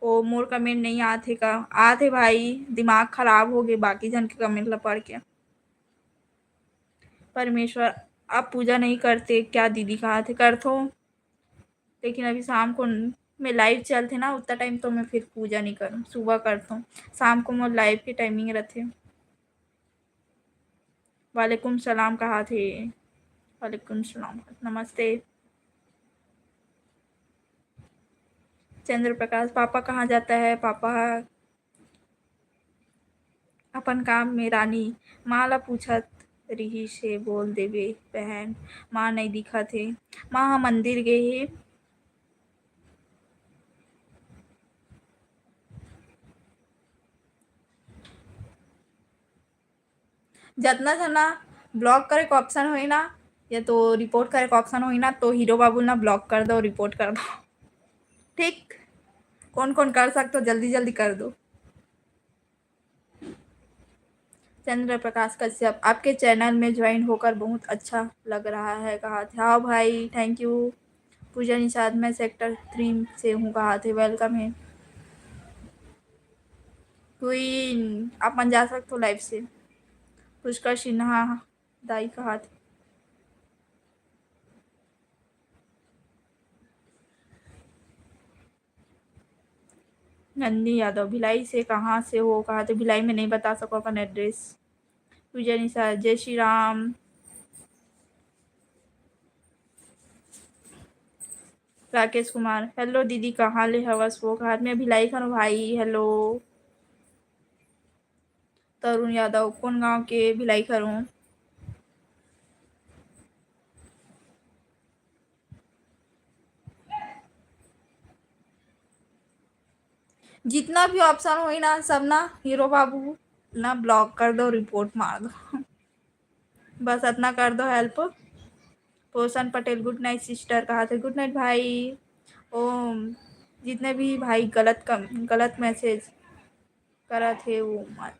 ओ, मोर comment नहीं आत हे का? आत हे भाई, दिमाग खराब हो गए बाकी जन के comment ला पढ़ के। परमेश्वर, आप पूजा नहीं करते क्या दीदी? कहा थे करथो, लेकिन अभी शाम को मैं live चलथे ना, उतना time तो मैं फिर पूजा नहीं करूँ, सुबह करथो, शाम को मोर live के timing रहथे। वालेकुम सलाम कहा थे। वालेकुम सलाम, नमस्ते। चंद्र प्रकाश, पापा कहाँ जाता है? पापा अपन काम में रानी, माँ ला पूछत रिहिस हे, बोल देबे बहन, माँ नई दिखत हे, माँ ह मंदिर गे हे। जतना जना block करे के option होही ना, या तो report करे के option होही ना, तो हीरो बाबू ना block कर दो, report कर दो। ठीक, कौन कौन कर सकते हो, जल्दी जल्दी कर दो। चंद्र प्रकाश कश्यप, आपके channel में join होकर बहुत अच्छा लग रहा है, कहा थे। हाँ भाई, thank you। पूजा निषाद, मैं sector three से हूँ, कहा थे। Welcome है। क्वीन, आप मन जा सकते हो live से। पुष्कर सिन्हा दाई कहा थे। नंदी यादव, भिलाई से कहाँ से हो? कहा थे, भिलाई में नहीं बता सको अपन address। पूजा निषाद, जय श्री राम। राकेश कुमार, hello दीदी, कहाँ ले हवस वो? कहा थे, मैं भिलाई खन भाई, hello। तरुण यादव, कौन गांव के? भिलाई खन। जितना भी option होही ना, सब ना हीरो बाबू ना block कर दो, report मार दो। बस इतना कर दो help। पोषण पटेल, good night sister, कहा थे? Good night भाई। ओम, जितने भी भाई गलत कम, गलत message करत हे, वो मत।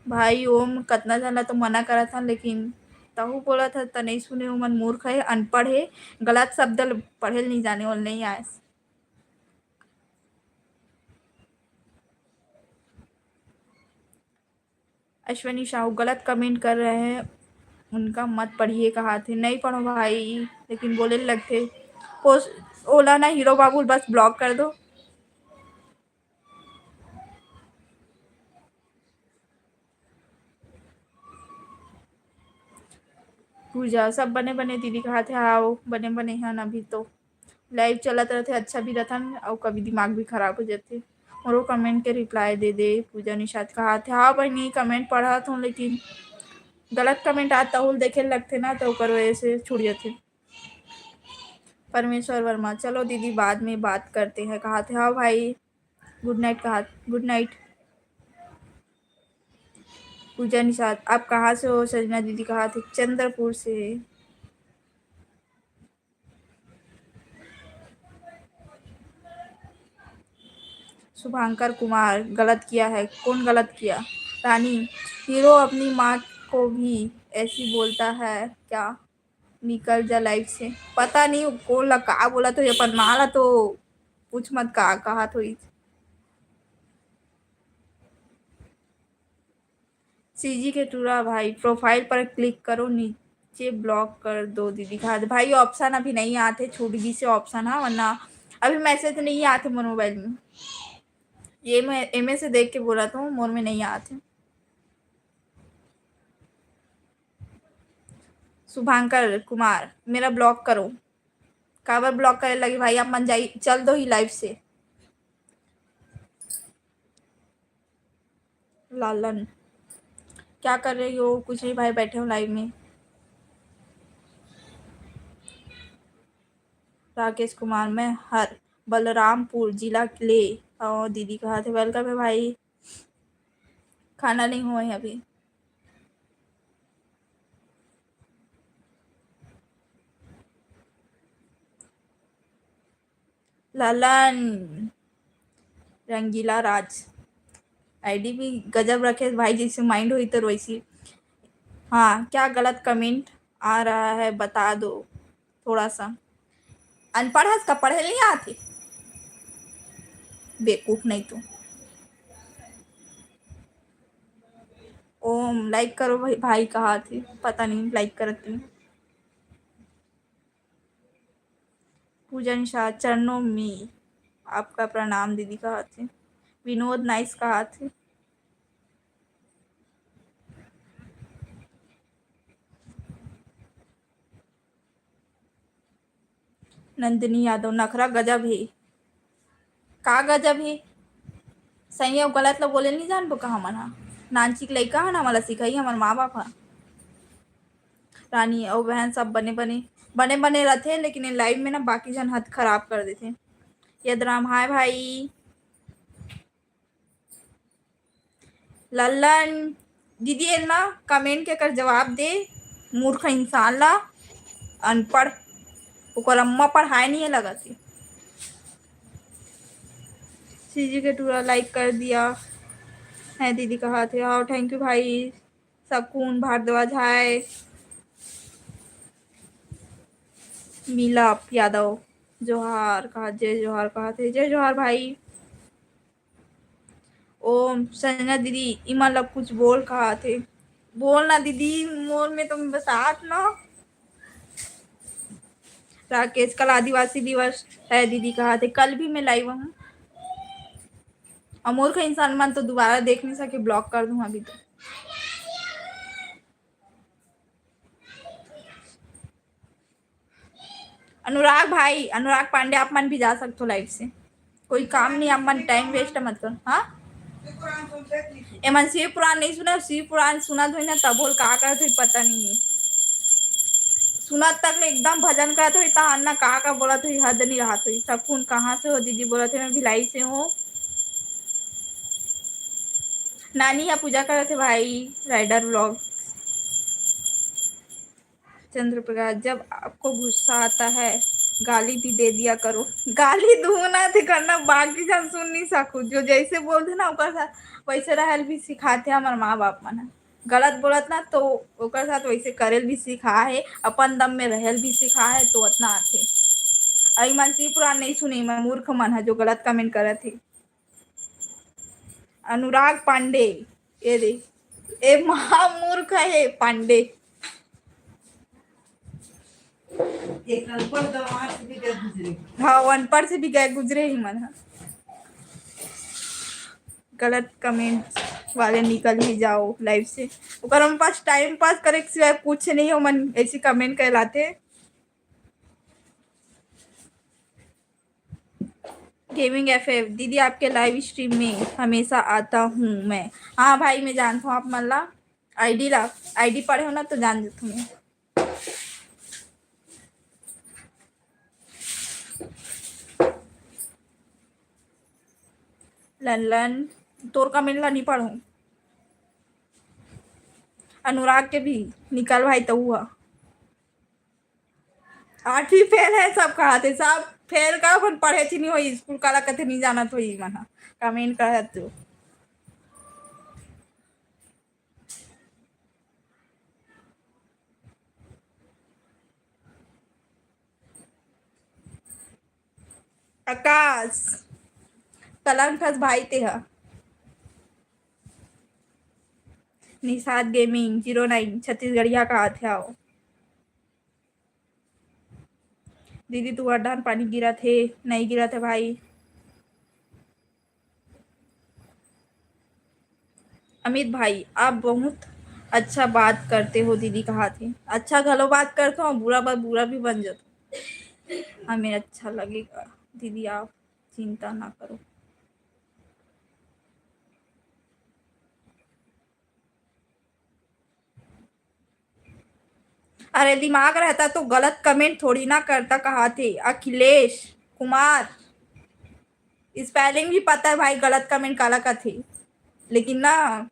भाई ओम, कतना झन ला तो मना करत हन, लेकिन तहु बोलत हस त नहीं सुने। ओमन मूर्ख हे, अनपढ़ हे, गलत शब्द ल पढ़े ल नहीं जाने, ओल नहीं आए। अश्विनी साहू गलत comment कर रहे हैं, उनका मत पढ़िए कहा थे। नहीं पढ़ो भाई, लेकिन बोले लगते। पोस-, ओला ना हीरो बाबू बस block कर दो। पूजा, सब बने बने दीदी कहाथे। हाँ, बने बने हन, अभी तो live चलत रहथे, अच्छा भी रहथन, अउ कभी दिमाग भी खराब हो जाथे। मोरो comment के reply दे दे। पूजा निषाद कहाथे, हाँ बहिनी, comment पढ़त हूँ, लेकिन गलत comment आत तहुल देखे लगथे ना, तो ओकर वजह से छूट जाथे। परमेश्वर वर्मा, चलो दीदी, बाद में बात करते हैं कहाथे। हाँ भाई, good night कहा, good night। पूजा निषाद, आप कहाँ से हो? सजना दीदी कहाथे, चंद्रपुर से। शुभांकर कुमार, गलत किया है। कौन गलत किया? रानी, हीरो अपनी माँ को भी ऐसी बोलता है क्या? निकल जा live से। पता नहीं कोन ला का बोलत होही, अपन माँ ला तो पूछ मत का कहत होही। सीजी के टूरा भाई, profile पर click करो, नीचे block कर दो दीदी कहाथे। भाई, option अभी नहीं आथे, छूट गिस हे option, हाँ, वरना अभी message नहीं आथे मोर mobile में। ये मैं एमे से देख के बोलत हूँ, मोर में नहीं आथे। शुभांकर कुमार, मेरा block करो। काबर block करे लगी भाई, आप मन जाई, चल दो ही live से। लालन, क्या कर रही हो? कुछ नहीं भाई, बैठे हूँ live में। राकेश कुमार, मैं हर बलरामपुर जिला ले। और दीदी कहाथे, welcome है भाई। खाना नहीं हुआ है अभी। लालन, रंगीला राज, ID भी गजब रखे भाई, जैसे mind होही तो वैसी। हाँ, क्या गलत comment आ रहा है, बता दो थोड़ा सा। अनपढ़ हस का, पढ़े नहीं आथे? बेवकूफ नहीं तो। ओम, like करो भाई, भाई कहाथे, पता नहीं like करत नहीं। पूजन शाह, चरणों में आपका प्रणाम दीदी कहाथे। विनोद, nice कहाथे। नंदिनी यादव, नखरा गजब हे। का गजब हे? सही अउ गलत ला बोले नहीं जानबो का हमन हा? नानचिक लइका हन, हमन ला सिखाही हमर माँ बाप हा। रानी अउ बहन सब बने बने, बने बने रथे, लेकिन ये live में ना बाकी झन हद खराब कर देथे। यदराम, हाय भाई। लल्लन, दीदी एला comment के कर जवाब दे, मूर्ख इंसान ला, अनपढ़, ओकर अम्मा पढ़ाए नहीं है लगत हे। सीजी के टूरा like कर दिया है दीदी कहाथे। हाँ, thank you भाई। सकून भारद्वाज, हाय। मिलाप यादव, जोहार कहा, जय जोहार कहाथे, जय जोहार भाई। ओम, संजना दीदी, इमन ला कुछ बोल कहाथे। बोल ना दीदी, मोर में तो बसात ना। राकेश, कल आदिवासी दिवस है दीदी कहाथे, कल भी मैं live हूँ। अउ मूर्ख इंसान मन तो दोबारा देख नहीं सके, block कर दूँ अभी तो। अनुराग भाई, अनुराग पांडे, आप मन भी जा सकथो live से, कोई काम नहीं, आप मन time waste मत करो। हाँ, एमन शिव पुराण नहीं सुना, शिव पुराण सुनत होही ना, तब बोल का करत होही, पता नहीं है। सुनत तक ले एकदम भजन करत होही, तहान ना का का बोलत होही, हद नहीं रहत होही। सकून, कहाँ से हो दीदी? बोलत हे, मैं भिलाई से हूँ। नानी हा पूजा करत हे भाई, राइडर vlog। चंद्र प्रकाश, जब आपको गुस्सा आता है, गाली भी दे दिया करो। गाली दूँ ना ते करना, बाकी झन सुन नहीं सकू। जो जैसे बोलथे ना, ओकर साथ वैसे रहल भी सिखाथे हमर माँ बाप मन ह। गलत बोलत ना, तो ओकर साथ वैसे करेल भी सिखा हे, अपन दम में रहल भी सिखा हे, तो अतना आथे। अउ इमन शिव पुराण नहीं सुने, इमन मूर्ख मन ह, जो गलत comment करत हे। अनुराग पांडे, ये दे, ए महामूर्ख हे पांडे। एक अनपढ़ गंवार से भी गए गुजरे। हाँ, वो अनपढ़ से भी गए गुजरे ही मन ह। गलत comment। वाले निकल ही जाओ लाइव से। ओकर हम पास टाइम पास करे के सिवाय कुछ नहीं हो, मन ऐसी कमेंट कर लाते। गेमिंग एफएफ दीदी, आपके लाइव स्ट्रीम में हमेशा आता हूँ मैं। हाँ भाई, मैं जानता हूँ आप मन ला, आईडी ला, आईडी पढ़े हो ना तो जान जाता हूँ मैं। लल्लन, तोर कमेंट ला नहीं पढ़ूं। अनुराग के भी निकाल भाई, तो हुआ आठवीं फेल है सब कहा थे, सब फेल का अपन पढ़े थी नहीं होई स्कूल काला कथे नहीं जाना तो ही मना कमेंट कहा तू। आकाश, कलंक हस भाई तेहा। निषाद गेमिंग जीरो नाइन छत्तीसगढ़िया का आथे आओ। दीदी, तुहर धान पानी गिरत हे, नहीं गिरत हे भाई। अमित भाई, आप बहुत अच्छा बात करते हो दीदी, कहा थे। अच्छा घलो बात करते हो, बुरा बात बुरा भी बन जाता। हमें अच्छा लगेगा दीदी, आप चिंता ना करो। अरे दिमाग रहता तो गलत कमेंट थोड़ी ना करता, कहा थे अखिलेश कुमार। स्पेलिंग भी पता है भाई, गलत कमेंट काला कथे, लेकिन ना।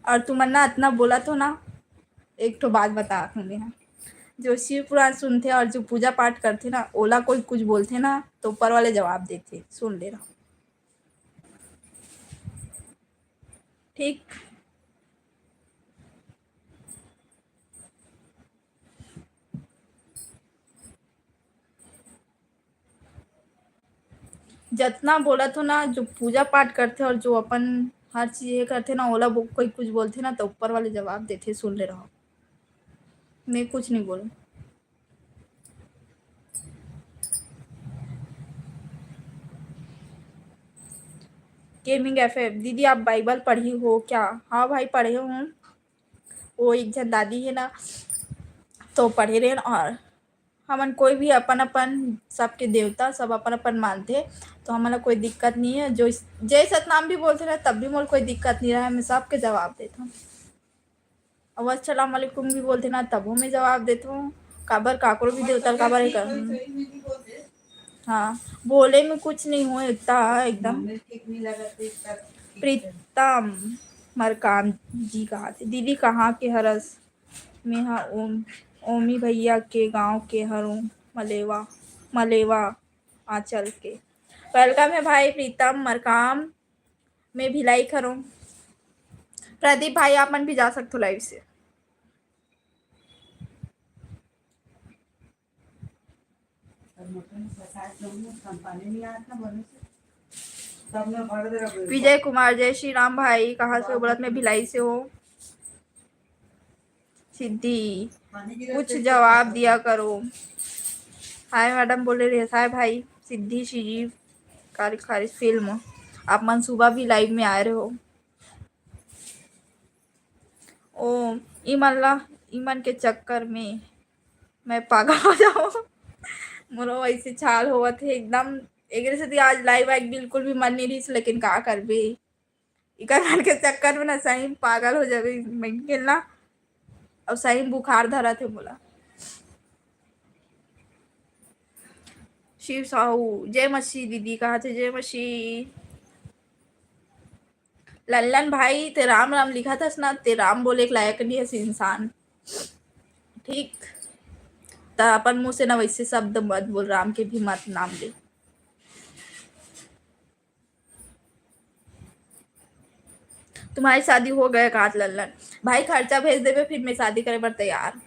और तुमन ना इतना बोला तो ना, एक ठो बात बता हूँ मैं, जो शिव पुराण सुनथे और जो पूजा पाठ करथे ना, ओला कोई कुछ बोलथे ना तो ऊपर वाले जवाब देथे, सुन ले रहा। ठीक। जतना बोलत हो ना, जो पूजा पाठ करथे और जो अपन हर चीज ये करथे ना, ओला कोई कुछ बोलथे ना, तो ऊपर वाले जवाब देथे, सुन ले रहो, मैं कुछ नहीं बोलूँ। गेमिंग एफएफ दीदी, आप बाइबल पढ़ी हो क्या? हाँ भाई, पढ़े हूँ। वो एक झन दादी है ना, तो पढ़े रहे और हमन कोई भी अपन अपन, सबके देवता सब अपन अपन मानथे, तो हमन ला कोई दिक्कत नहीं है। जो जय सतनाम भी बोलथे ना, तब भी मोर कोई दिक्कत नहीं रहा, मैं सबके जवाब देता हूँ। अब अस्सलाम वालेकुम भी बोलथे ना, तभो मैं जवाब देथों। काबर काकरो भी देवता ल काबर हे कर। हाँ, बोले में कुछ नहीं हो, इतना एकदम। प्रीतम मरकाम जी कहा थे, दीदी कहाँ के हरस? मैं हा ओम, ओमी भैया के गांव के हरों, मलेवा, मलेवा आंचल के। वेलकम है भाई प्रीतम मरकाम। मैं भिलाई खरों। प्रदीप भाई, आप मन भी जा सकते हो लाइव से। विजय कुमार, जय श्री राम भाई, कहाँ से हो? बोलत मैं भिलाई से हूँ। सिद्धि, कुछ जवाब दिया करो। हाय मैडम बोले रहे, हाय भाई। सिद्धि सीजी कारी कारी फिल्म, आप मन सुबह भी लाइव में आए रहे हो। ओ, इमन ला, इमन के चक्कर में मैं पागल हो जाऊँ। मोरो वैसे चाल होवत है एकदम। एकरे सेती आज लाइव आए बिल्कुल भी मन नहीं रहिस, लेकिन का करबे, इकर मन के चक्कर में ना सही में पागल हो जाबे मैं खेलना। अब सही में बुखार धरत है मोला। शिव साहू, जय मसीह दीदी, कहा थे जय मसीह। लल्लन भाई, ते राम राम लिखा था ना, ते राम बोले के लायक नहीं है इंसान। ठीक, त अपन मुंह से ना वैसे शब्द मत बोल, राम के भी मत नाम ले। तुम्हारी शादी हो गए कात लल्लन? भाई खर्चा भेज देबे, फिर मैं शादी करे बर तैयार।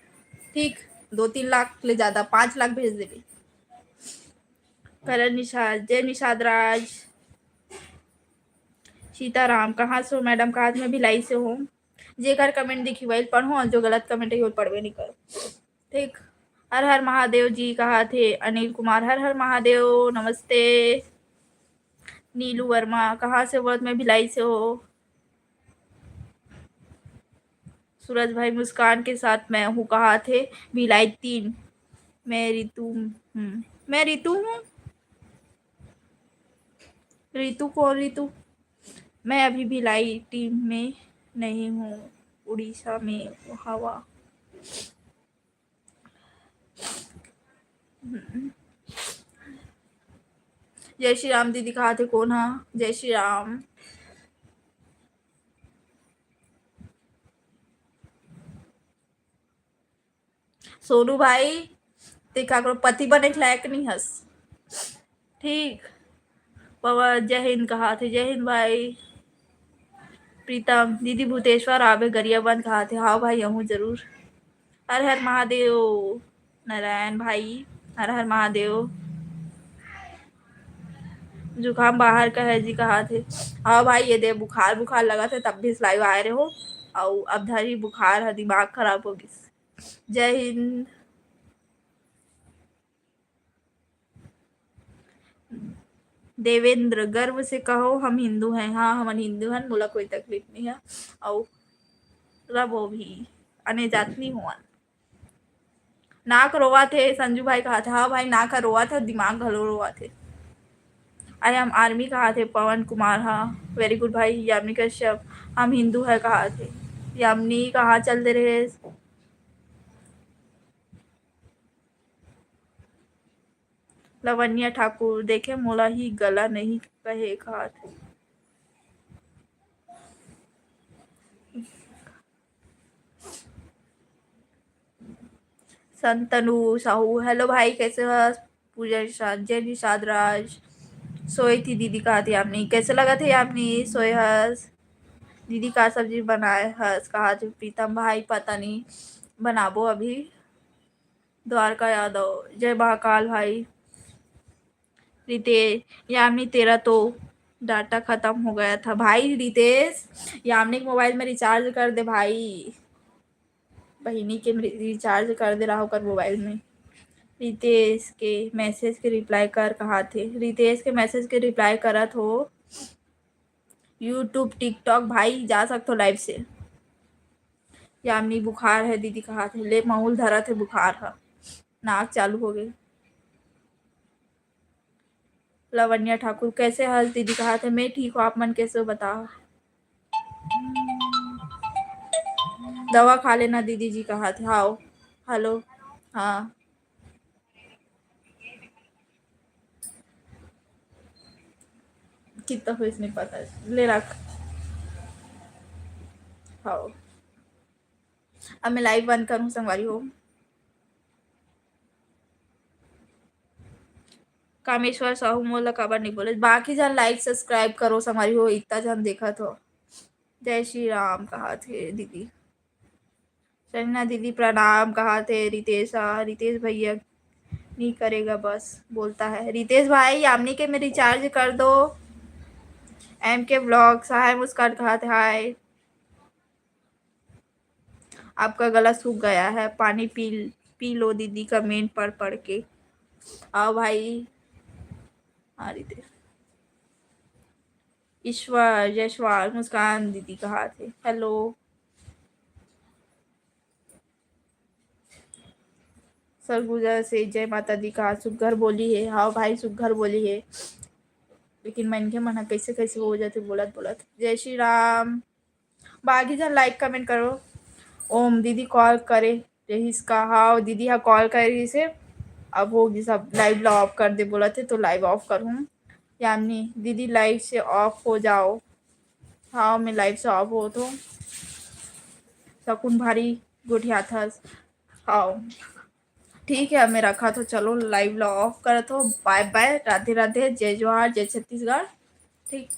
ठीक, दो तीन लाख ले ज्यादा, पाँच लाख भेज देबे। करण निषाद, जय निषाद राज। सीताराम, कहाँ से हो मैडम? कहाँ से? मैं भिलाई से हूँ। जेकर कमेंट दिखी वही पढ़ो, और जो गलत कमेंट है वो पढ़वे नहीं करो। ठीक, हर हर महादेव जी कहा थे अनिल कुमार, हर हर महादेव, नमस्ते। नीलू वर्मा, कहाँ से हो? मैं भिलाई से हो। सूरज भाई, मुस्कान के साथ मैं हूँ, कहा थे भिलाई तीन। मैं रितु हूँ। मैं रितु हूँ। रितु कौन रितु? मैं अभी भिलाई टीम में नहीं हूँ, उड़ीसा में हवा। हम्म। जय श्री राम दीदी, कहा थे कौन हा? जय श्री राम। सोनू भाई, ते काकरो पति बने के लायक नहीं हस। ठीक। पवन, जय हिंद कहा थे। जय हिंद भाई। प्रीतम, दीदी भूतेश्वर आबे गरियाबंद कहा थे। हाँ भाई, यहूँ जरूर। हर हर महादेव। नारायण भाई, हर हर महादेव। जुकाम बाहर का है जी, कहा थे। हाँ भाई, ये दे बुखार, बुखार लगा थे, तब भी इस live आए रहे हो। अउ अब धरी बुखार है, दिमाग खराब हो गई। जय हिंद। देवेंद्र, गर्व से कहो, हम हिंदू हैं। हाँ, हमन हिंदू हन, मोला कोई तकलीफ नहीं है। अउ रबो भी, अने जात नहीं हुआ। नाक रोवा थे, संजू भाई कहा था। हाँ भाई, नाक रोवा था, दिमाग घलो रोवा थे। I am army कहा थे पवन कुमार। हाँ, very good भाई। यामिनी कश्यप, हम हिंदू है कहा थे। यामिनी कहाँ चल दे रहे? लवन्या ठाकुर, देखे मोला ही गला नहीं कहे कहा थे। संतनु साहू, hello भाई, कैसे हो? पूजा निषाद, जय निषाद राज। सोए थी दीदी कहा थी यामिनी, कैसे लगा थे यामिनी? सोए हस दीदी, का सब्जी बनाए हस कहा थे प्रीतम भाई, पता नहीं, बनाबो अभी। द्वारका यादव, जय महाकाल भाई। रितेश, यामिनी तेरा तो data खत्म हो गया था भाई। रितेश, यामिनी के mobile में recharge कर दे भाई, बहिनी के recharge कर दे रहा ओकर mobile में। रितेश के message के reply कर कहा थे। रितेश के message के reply करत हो। YouTube, TikTok भाई जा सकथो live से। यामिनी बुखार है दीदी कहा थे, ले माहौल धरत है बुखार है, नाक चालू हो गए। लवन्या ठाकुर, कैसे हस दीदी कहा थे, मैं ठीक हूँ, आप मन कैसे हो बताओ। दवा खा लेना दीदी जी कहा थे। हाँ, hello। हाँ, कितना हुई नहीं पता, ले रख। हाँ, अब मैं live बंद करूँ संगवारी हो। कामेश्वर साहू मोला काबर नहीं बोले? बाकी जन like subscribe करो संगवारी हो, इतना जन देखत हो। जय श्री राम कहा थे दीदी। शरीना दीदी प्रणाम कहा थे। रितेश, हाँ, रितेश भैया नहीं करेगा, बस बोलता है। रितेश भाई, यामिनी के में recharge कर दो। एम के vlog, सहाय मुस्कान कहा थे hi। आपका गला सूख गया है, पानी पी, पी लो दीदी, comment पढ़ पढ़ के। आओ भाई। हाँ, रितेश। ईश्वर, जयसवाल, मुस्कान दीदी कहा थे hello। सरगुजा से जय माता दी कहा, सुग्घर बोली है। हाँ भाई, सुग्घर बोली है, लेकिन मनखे मन ह कैसे कैसे हो जाथे बोलत बोलत। जय श्री राम। बाकी जन like comment करो। ओम दीदी call करे रहिस का? हाँ, दीदी हा call करे रहिस हे। अब हो गिस, अब live ला off कर दे बोलत हे, तो live off करहूँ। यामिनी दीदी, live से off हो जाओ। हाँ, मैं live से off होत हूँ। शकुन भारी गोठियाथस। हाँ, ठीक है, मैं रखत हूँ। चलो, live ला off करत हूँ। Bye bye, राधे राधे, जय जोहार, जय छत्तीसगढ़। ठीक।